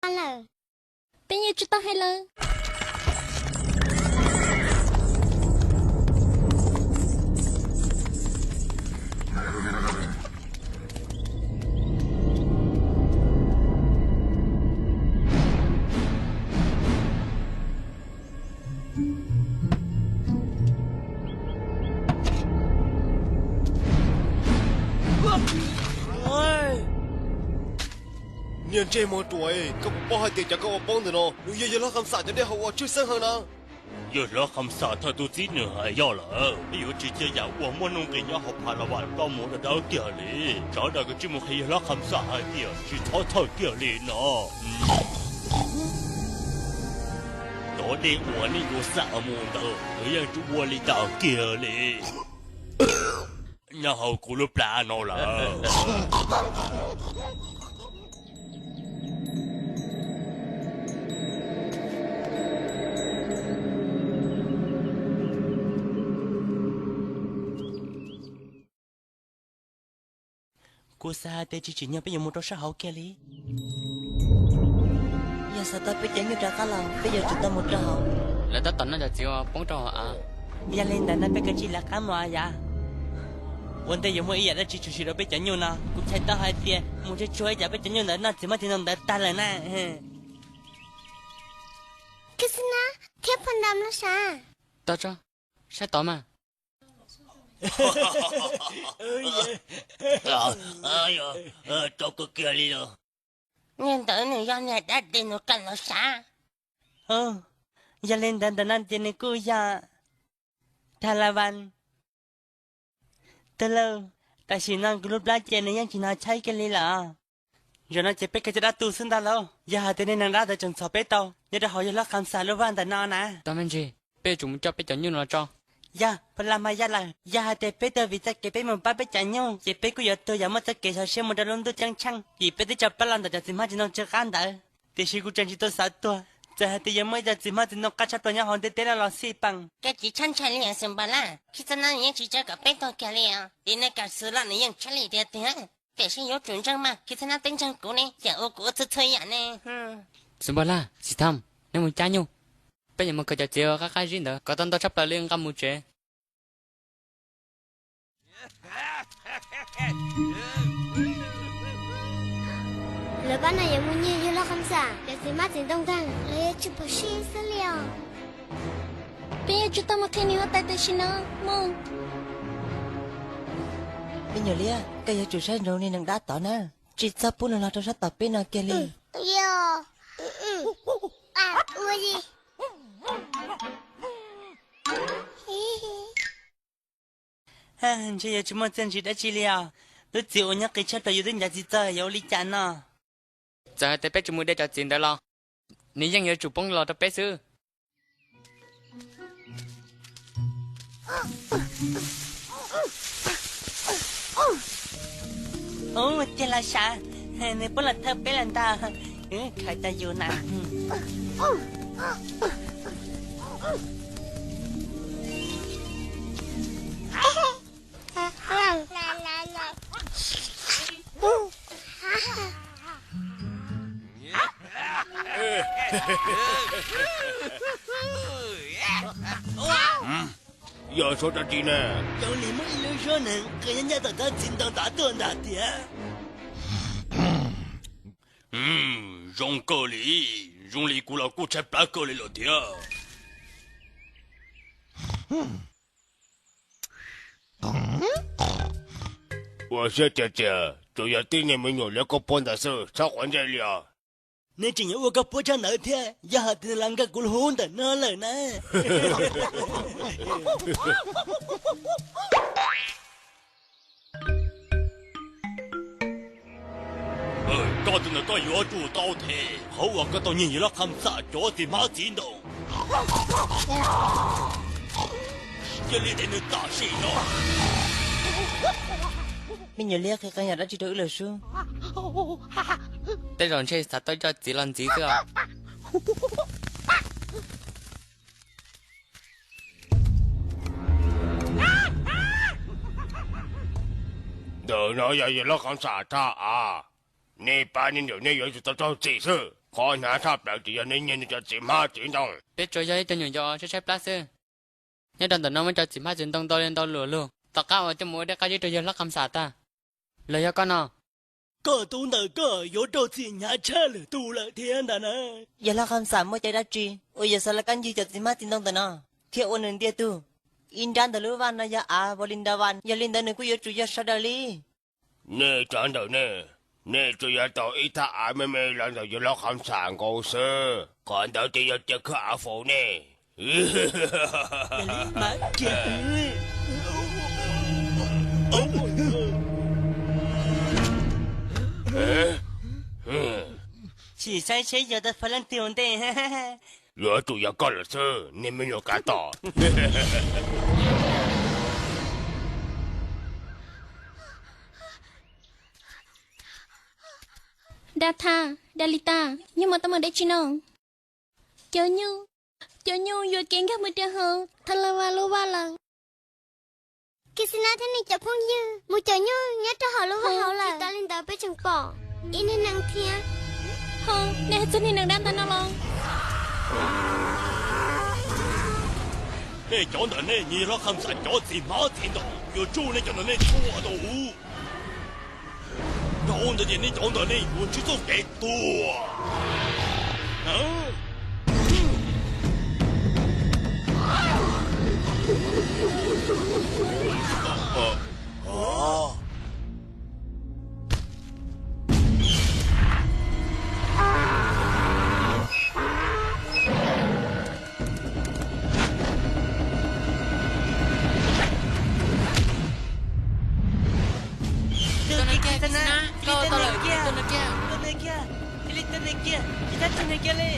lawm. Peb yeej tsis tau hais lawm. Niag ntsej muag ruam, koj puas paub hais tias cov koj ua poob ntawm no nws yog yawg hlob Kham Xam cov dej haus uas tshwj xeeb heev na? Yawg hlob Kham Xam thawj tug txib nws hais yog lawm, peb yuav tsis cia yam uas muaj nuj nqis nyob hauv Pha La Vas los koj mus dawb dawb kiag li. Sawv daws kav tsij mus qhia yawg hlob Kham Xam hais tias tsis txhob txhawj kiag li no. Cov dej uas nej yuav xam mus ntawd nws yeej tsis ua li cas kiag li. Nyob hauv kuv lub plab no lawm. Kuv xav hais tias tsis tsim nyog peb yuav mus rau sab hauv kiag li. Yog xav tau peb cov nyuj rov qab los peb yuav tsum tau mus rau hauv. Lawv tab tom noj cov txiv uas poob rau hauv av. Yog li ntawd no peb kav tsij lawv qab mus yav. Ua ntej yuav muaj ib yam dab tsi tshwm sim rau peb cov nyuj no, kuv txhais tau hais tias mus tsuag tsuag ib tsam peb cov nyuj ntawd noj txiv hmab txiv ntoo ntawd tag lawm na. Khab Xab Nab thiab Phas Nram los sav. Tau tso, saib tod mas. Tau kawg kiag li los. Niag ntawd nws yog niag dab tsi nws kam los sav. Yog li ntawd ntawm no ces nws kuj yog Tha La Van. Tag lauj, tam sim no kuv lub plab ces nws yeej tsis hnov tshaib kiag li lawm. Zaum no ces peb kawg cov dab tuag xwb ntag lauj. Yog hais tias niag neeg dab ntawd tseem ntxhov peb tau nyob rau hauv yawg hlob Kham Xam lub vaj ntawm no na. Tau me ntsis, peb yuav tsum mus coj peb cov nyuj no tso. Yog, Phas Las mas yaj lawm, yog hais tias peb tuag vim txoj kev peb mus pab peb cov nyuj ces peb kuj yuav tuag yam muaj txoj kev xyov siab mus rau lub ntuj ceeb tsheej vim peb twb tso plab los ntawm cov txiv hmab txiv ntoo tsw qab ntawd. Tiam sis kuv tseem tsis tau xav tuag, txawm hais tias yuav muaj ib co txiv hmab txiv ntoo qab tshaj plaws nyob hauv ntiaj teb no los xij peem. Koj tsis txhob ntshai li os Xwm Npos Laj, Khib Txob Nab nws yeej tsis tso kom peb tuag kiag li os, vim nws kam xwb los nws yeej tshaj li tiag tiag. Tiam sis yuav tsum ntseeg mas, Khib Txob Nab twb ntseeg kuv ne, yam uas kuv ua txhua txhua yam ne. Xwm Npos Laj, Xim Tham, nej mus cab nyuj, peb yuav mus khaws cov txiv qab qab zib ntawd kom tau ntau tshaj plaws li nqa mus tsev. Lawv pab no yuav mus nyiag yawg hlob Kham Xam cov txiv hmab txiv ntoo ntag, lawv yuav tsis pom sib xwb li os. Peb yuav tsum tau mus qhia nws huab tais tam sim no mus. Me nyuam liab, koj yuav tsum saib ntsoov niag neeg dab tod na, tsis txhob pub nws los rau sab tom peb no kiag li. Ntshe yuav tsis muaj txiaj ntsig dab tsi li os. Lub txiv uas nyob qis tshaj plaws yus twb ncav tsis txog, yuav ua li cas no? Txawm hais tias peb tsis mus de cov txiv ntawd los nws yeej yuav tsum poob los rau peb xwb. Ub, tiag los sav, nws poob los thawj peb lawm ntag. Khaws tau yus na. Yog suab dab tsi ne? Zoo li muaj ib lub suab neeg qia nyob nyob tom cov txiv ntoo tod tuaj ntag tiag. Zoo kawg li, zoo li kuv los kuj tshaib plab kawg li lawm thiab. Ua siab tiag tiag, tsuas yog tib niag me nyuam liab koj puab ntawd xwb, txhob quav ntsej li os. Nws tseem yuav ua koj puab tshaj ntawd thiab, yog hais tias nws los nkag kuv lub hub ntawm no lawm na. Koj tus ntawm koj yuav tsum tau them qhov uas koj tau nyiag yawg hlob Kham Xam cov txiv hmab txiv ntoo. Cia li them nws tam sim no. Me nyuam liab qhia qee yam dab tsi rau wb lawm sub? Tej zaum ntshe xav tau cov txiv los ntxiv xwb os. Ntawm no yog yawg hlob Kham Xam thaj av, nej pab nej nrog nej yuav tsum tau raug txim xwb. Qhov hnyav tshaj plaws ces yog nej nyiag nws cov txiv hmab txiv ntoo. Peb tsuas yog ib co nyuam yaus tshaib tshaib plab xwb. Nyob rau ntawm no muaj cov txiv hmab txiv ntoo ntau li ntau luam lug. Tom qab uas coj mus ua dej qab zib rau yawg hlob Kham Xam tag. Los yog koj no, koj tub ntawm koj yuav raug txim hnyav tshaj lwm tus lawm thiab ntag na. Yawg hlob Kham Xam muaj cai dab tsi uas yuav xav los kab ncig cov txiv hmab txiv ntoo ntawm no thiab ua nws ntiag tug? Ib nrab ntawm lub vaj no yog av Valindavan, yog li ntawd nws kuj yuav tsum yog sawv daws li. Nej tsov ntawm nej, nej tsuas yog tau ib thaj av me me los ntawm yawg hlob Kham Xam nkaus xwb. Qhov ntawd ces yog cov khawb av faus nej. Sim saib seb yog tau phav leej twg ua ntej. Yuav tsum yog koj lawm xwb, niag me nyuam kav tom. Dab Thaj, Dab Li Tas, yog muaj teeb meem dab tsi no? Cov nyuj, cov nyuj yuam kev nkag mus rau hauv Tha La Vas lub vaj lawm. Kixinas thiab nws cov phooj ywg mus cov nyuj nyob rau hauv lub vaj hauv lawm. Tsis tas li ntawd peb tseem pom ib niag nees thiab. Ho, nej hais txog niag nees dab ntawd no los? Nej cov ntawm nej nyiag hlob Kham Xam cov txiv hmab txiv ntoo, yuav tsum nej cov ntawm nej tshuaj tus. Yog ua ntawd ces nej cov ntawm nej yuav ntsib txoj kev tuag. Tuag nws kiag, Kixinas, koj tuag lawm, tuag nws kiag, tuag nws kiag, cia li tuag nws kiag, tsis txhob tseg nws kiag li.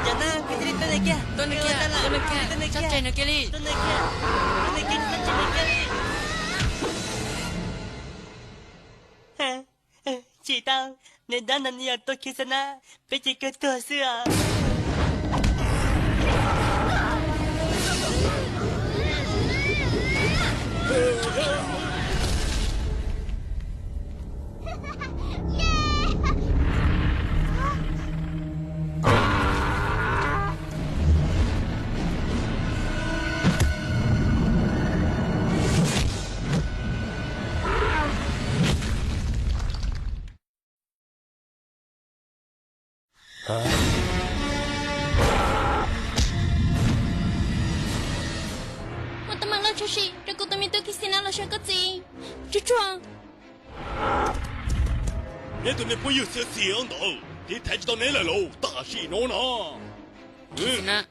Cov no, cia li tuag nws kiag, tuag nws kiag, tuag nws kiag, tsis txhob tseg nws kiag li, tuag nws kiag, tuag nws kiag, tsis txhob tseg nws kiag li. Tsis tau, niag dab no nws yog tua Kixinas, peb ces kawg tuag xwb os. Muaj teeb meem loj tshaj siv rau kuv tus me tub Kixinas los sav koj txiv. Tsuag tsuag. Neb tus niag phooj ywg xiav xiav ntawd tiv thaiv tsis tau neb lawm los tam sim no na. Kixinas,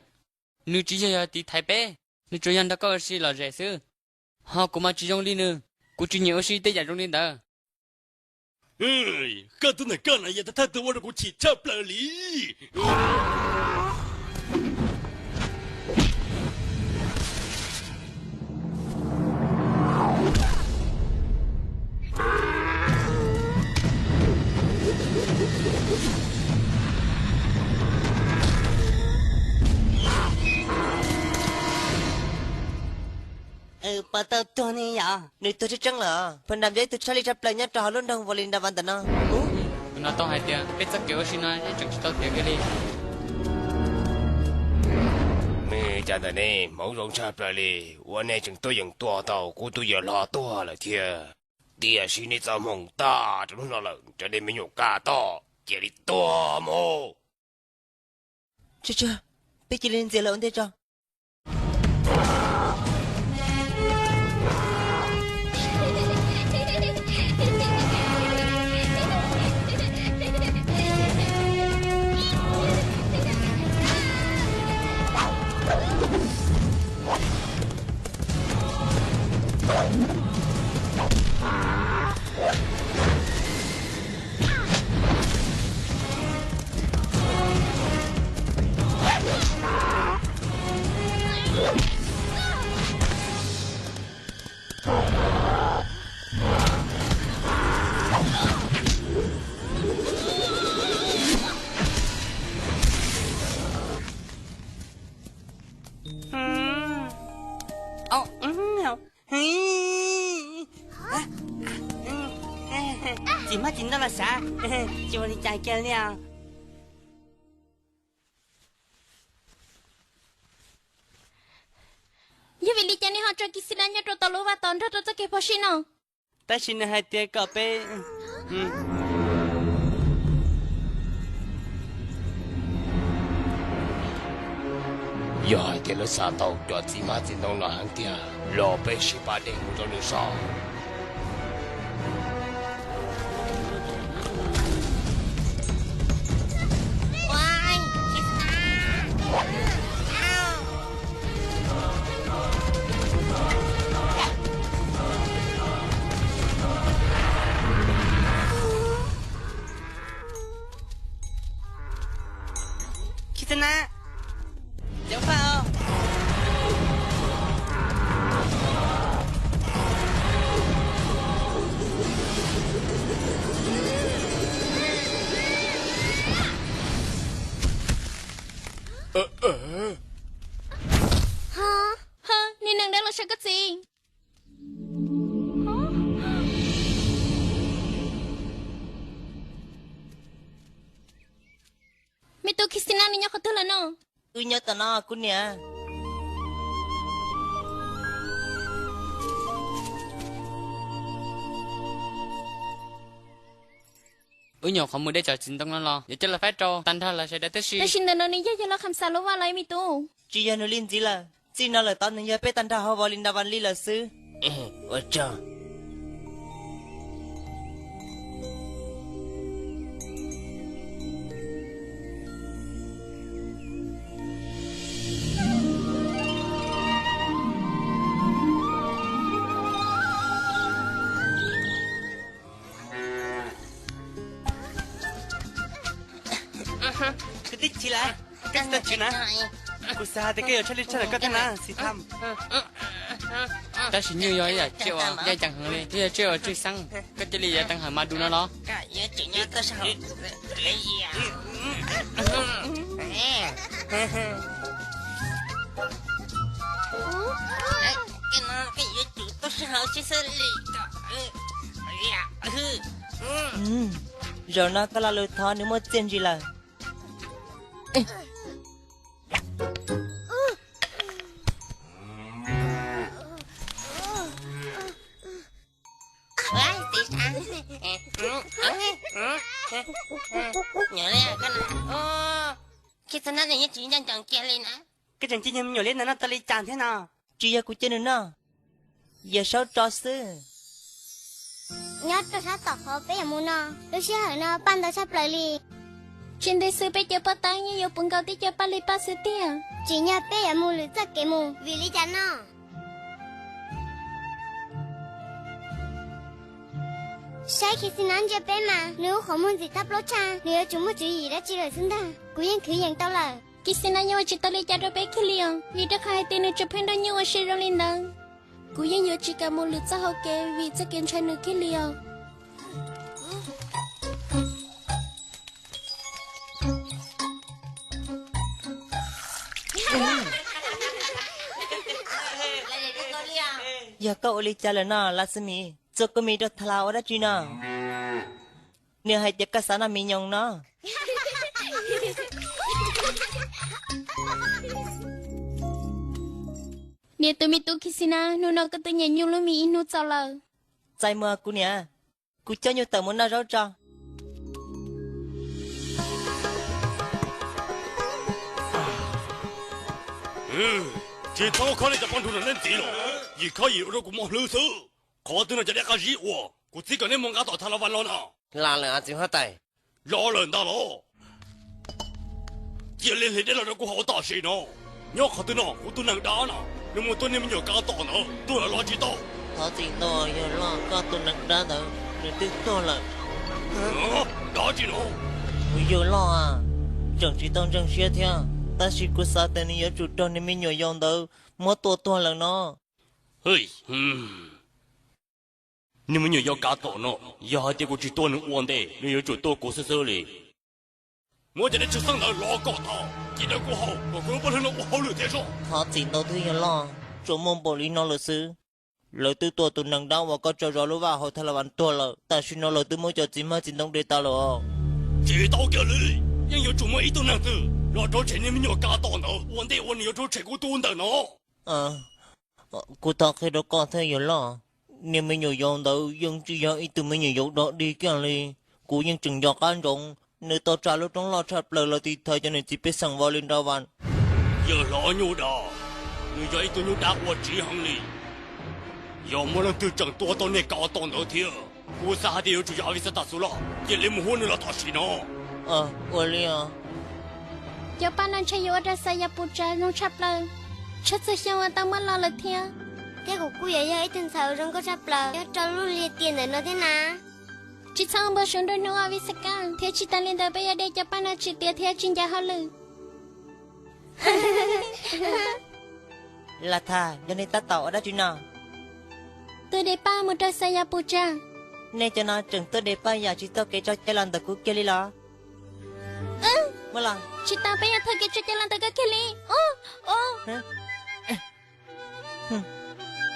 nws tsis yog yog tiv thaiv peb, nws tsuas yog nrog koj ua si lom zem xwb. Ho kuv mas tsis zoo li nws, kuv tsis nyiam ua si tej yam zoo li ntawd. Koj tub ntawm koj na yog thawj tug ua rau kuv chim tshaj plaws li. Pov tau tuag ne yom? Nws tuag tseeb tseeb lawm. Pha Nram yog ib tug tshaj lij tshaj plaws nyob rau hauv lub nroog Valindavan ntawm no. Tus no tau hais tias peb txoj kev ua si no yeej tseem tsis tau tiav kiag li. Nej cov ntawm nej hmoov zoo tshaj plaws li, uas nej tseem tuaj yeem tua tau kuv tus yawg hlob tuag lawm thiab. Tiam sis nej txoj hmoo tag rau hnub no lawm, cov nej me nyuam kav tom, cia li tuag mus. Tsuag tsuag, peb cia li ntxias lawv ua ntej tso. Txiv hmab txiv ntoo los sav, tsis ua li cas kiag li os. Peb ho tso Kis Xis Nas nyob rau tom lub vaj tos nrog rau txoj kev phom sij no. Tab sis nws hais tias kom peb, yog hais tias lawv xav tau cov txiv hmab txiv ntoo no heev tiag los peb sib pab de mus rau nws so. Kis Xis Nas, ceev faj os. Niag neeg dab los saib koj txiv. Me tub Kis Xis Nas nws nyob qhov twg lawm no? Wb nyob tom no kuv niam. Wb nyuam qhuav mus de cov txiv ntoo no los yuav coj los faib rau tag nrho lawv sawv daws tib si. Tam sim ntawm no nws yog yawg laus Kham Xas lub vaj los me tub? Tsis yog nws li ntxiv lawm. Txij no lawm tod nws yog peb tag nrho hauv Vos Lis Nras Vas Lis lawm xwb. Ua tsaug. Kwv tij Chiv Lav, koj tsis tau chwv na. Kuv xav hais tias koj yuav tshaj li tshaj ntawm koj thiab na, Xis Tham. Tab sis nyuj yog ib yam tsiaj uas ncaj ncees heev li, twb yog tsiaj uas tswj xeeb. Koj cia li yav teev hawm mas du no los? Zaum no koj lo lus thov nws muaj txiaj ntsig lawm. Koj tseem cia me nyuam liab ntawd noj tau li cas thiab no? Tsis yog kuv cia nws noj, yawg Saub tso xwb. Nyob rau sab tom qhov peb yuav mus no, lub sij hawm no paj ntau tshaj plaws li. Tsis ntev xwb peb cov paj teeb yeej yuav puv nkaus tib co paj li paj xwb tiag. Tsim nyog peb yuav mus lwm txoj kev mus. Vim li cas no? Saib Khis Xis Nas ntsia peb mas nws lub qhov muag ntxim tab plaub tshaj, nws yuav tsum muaj tswv yim dab tsi lawm xwb ntag. Kuv yeej khwv yees tau lawm. Khis Xis Nas yeej ua tsis tau li cas rau peb kiag li os, vim rau qhov hais tias nws tseem pheej nrog nyuj ua si zoo li ntawd. Kuv yeej yuav tsis kam mus lwm txoj hau kev vim txoj kev ntshai nws kiag li os. Yog koj ua li cas lawm no Las Xis Mis? Txua kua mis rau Thas Las ua dab tsi no? Nws hais tias koj xav noj mis nyoos no. Niam tus me tub Khis Xis Nas, hnub no koj twb nyiam nyuj lub mis ib hnub txaus lawm. Txais muag kuv niam, kuv coj nyuj tawm mus noj zaub tso. Tsis txhob khob nej cov poj ntxoog no nej ntxiv los, yim khob yim ua rau kuv mob hlwb xwb. Qhov twg no cov dej qab zib ua, kuv txib kom nej mus nqa tom Thas Las Vas los no. Los lawm txiv huab tais. Los lawm ntag los. Cia li hliv dej los rau kuv haus tam sim no. Nyob qhov twg no kuv tus neeg dab no, nws mus tua niag me nyuam Kav Tom ntawd tuag lawm los tsis tau? Thov txim ntau yawg loj, koj tus neeg dab ntawd nws twb tuag lawm. Dab tsi no? Kuv yawg loj, tseem tsis tau ntseeg siab thiab, tab sis kuv xav tias nws yuav tsum raug niag me nyuam yaus ntawd muab tua tuag lawm no. Niag me nyuam yaus Kav Tom no, yog hais tias kuv tsis tua nws ua ntej, nws yuav tsum tua kuv xwb xwb li. Muab cov dej tshwj xeeb ntawd los kom tau, cia rau kuv haus kom kuv lub paj hlwb no ua hauj lwm thiab soj. Thov txim ntau thiab yawg loj, tsuas muaj npaum li no lawm xwb. Lawv twb tua tus neeg dab uas koj tso zov lub vaj hauv Thas Las Vas tuag lawm, tam sim no lawv twb muab cov txiv hmab txiv ntoo de tas lawm os. Tsis tau kiag li, yeej yuav tsum muaj ib tug neeg twg los rhuav tshem niag me nyuam Kav Tom ntawd ua ntej uas nws yuav rhuav tshem kuv tus ntawm no. Kuv thov qhia rau koj thiab yawg loj, niag me nyuam yaus ntawd yeej tsis yog ib tug me nyuam yaus dog dig kiag li. Kuv yeej tseem nco qab ntsoov nws tau tsa lub roob loj tshaj plaws los tiv thaiv cov niam txiv pej xeem Vaj Lis Nra Vas. Yawg hlob nyuj dab, nws yog ib tug nyuj dab uas tsiv heev li. Yog muaj leej twg tseem tua tau niag kav tau ntawd thiab, kuv xav hais tias yuav tsum yog Avisata xwb los, cia li mus hu nws los tam sim no. Ua li. Cov paj no ntshe yuav ua rau Xayapusas zoo tshaj plaws, tshaj txhua xyoo uas tau muab los lawm thiab. Thiab kuv kuj yuav yog ib tug ntxhais uas zoo nkauj tshaj plaws nyob rau lub liaj tiam ntawm no thiab na. Tsis txhob ua npau suav nruab hnub, Avisaka, thiab tsis tas li ntawd peb yuav de cov paj no tsis tiav thiab tsis ncav hauj lwm. Latha, yog nej tab tom ua dab tsi no? Tuaj de paj mus rau Xayapusas. Nej cov no tseem tuaj de paj yam tsis tau kev tso cai los ntawm kuv kiag li los? Tsis tau, peb yuav tau kev tso cai los ntawm koj kiag li.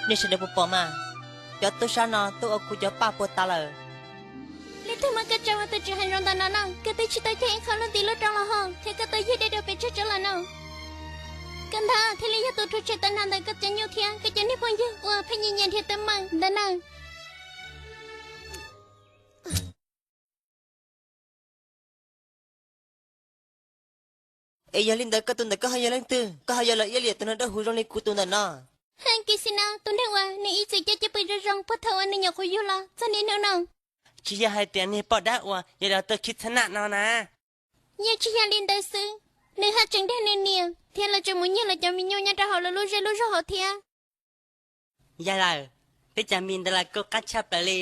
Nej sawv daws puas pom mas, cov tub sab no tuaj ua kuv cov paj puas tas lawm. Leej twg muab koj tso ua tus tswv heev zoo ntawm no no? Koj twb tsis tau cog ib qho lub ntiv lub rau los hos, thiab koj tau yug dej rau pem tsag tso los no. Koj ntag thiaj li yog tus rhuav tshem tag nrho ntawm koj cov nyuj thiab koj cov niag phooj ywg uas pheej nyiam nyiam nrhiav teeb meem ntawm no. Es yog li ntawd koj tus ntawm koj ho yog leej twg? Koj ho yog los iab liam tus no dawb huv zoo li kuv tus ntawm no? Heej, Kixinas, tus neeg uas nws ib txwm coj cwj pwm zoo zoo puag thaum uas nws nyuam qhuav yug los txog niaj hnub no. Tsis yog hais tias niag poj dab uas yuav los tuaj khib txhab naj no na? Yeej tsis yog li ntawd xwb, nws haj tseem dag nws niam thiab los tseem mus nyiag lawv cov me nyuam nyob rau hauv lawv lub zej lub zog hauv thiab. Yog lawm, peb cov mis ntawd los kuj qab tshaj plaws li.